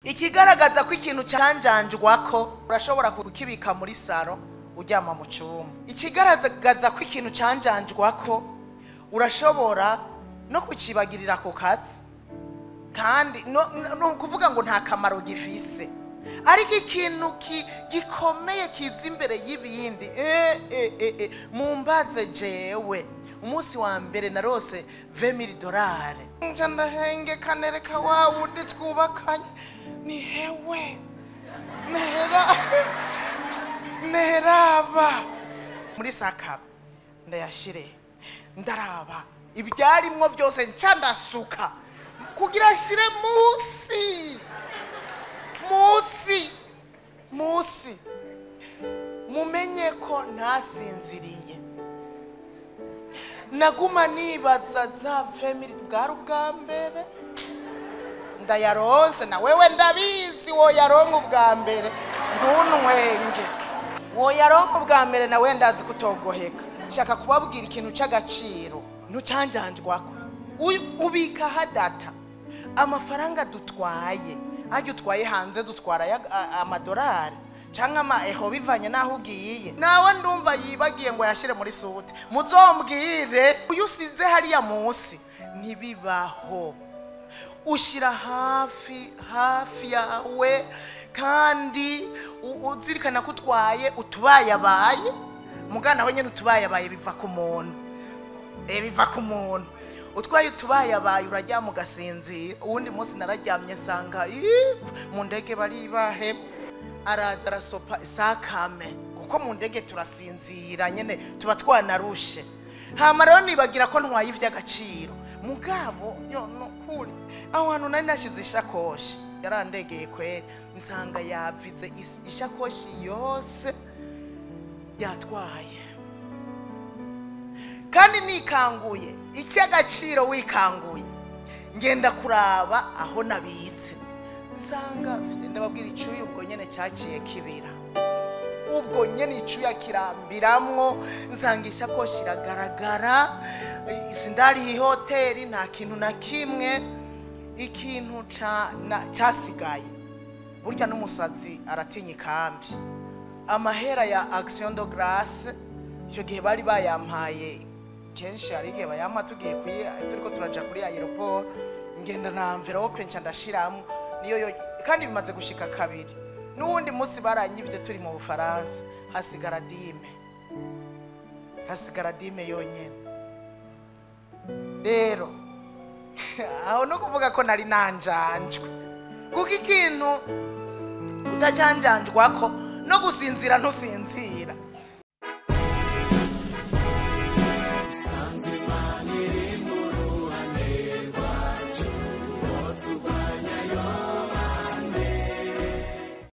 Ikigaragaza ko ikintu cyanjanjwako, urashobora kukibika muri saro uryama mu cyumba. Ikigaragaza ko ikintu cyanjanjwako, urashobora no kukibagirira ku kazi, kandi no kuvuga ngo nta kamaro gifise. Ariko ikintu gikomeye kiza imbere y'ibindi, mumbaze jewe umunsi wa mbere narose $20,000, nja ndahengeka nereka wa wundi twubakanye, ni hewe neraba muri sakaba ndayashire, ndaraba ibyarimwo byose nca ndasuka kugira ashire munsi munsi munsi. Mumenye ko ntasinziriye, naguma nibaza za 20,000 bwari ubwa mbere ndayaronse, na wewe ndabizi woyaronka ubwa mbere, ntunwenge woyaronka ubwa mbere, nawe ndazi kutogoheka. Nshaka kubabwira ikintu c'agaciro ntucanjanjwako, ubika hadata amafaranga dutwaye, ajya utwaye hanze dutwara amadolari canke ama eho bivanye naho ugiye. Nawe ndumva yibagiye ngo yashire muri sute, muzombwire uyu usize hariya munsi ntibibaho. Ushira hafi hafi yawe, kandi uzirikana ko utwaye utubayabaye, mugana we nyene utubayabaye biva ku muntu, biva ku muntu. Utwaye utubayabaye uraryama ugasinzira. Uwundi munsi nararyamye nsanga mu ndege baribahe, araza arasopa isakame, kuko mu ndege turasinzira nyene tuba twanarushe. Hama rero nibagira ko ntwaye ivy'agaciro, mugabo yo nukuri aho hantu nari nashize ishakoshi yarandegeye kweri, nsanga yavize ishakoshi yose yatwaye. Kandi nikanguye icy'agaciro, wikanguye ngenda kuraba aho nabitse, nsanga ndababwira icuya ubwo nyene cyaciye kibira, ubwo nyene icuya kirambiramwo, nsanga ishakoshi iragaragara, sindari hoteli nta kintu na kimwe. Ikintu cyasigaye, burya n'umusazi aratinya ikambi. Amahera ya Action de Grâce icyo gihe bari bayampaye, kenshi hari igihe bayampa tugiye turiko turaja kuri aeroport, ngenda na envelope nca ndashiramwo niyo yo, kandi bimaze gushika kabiri. N'uwundi munsi baranyivye turi mu Bufaransa, hasigara dime, hasigara dime yonyene. Rero aho no kuvuga ko nari nanjanjwe, kuko ikintu utajanjanjwako no gusinzira ntusinzira.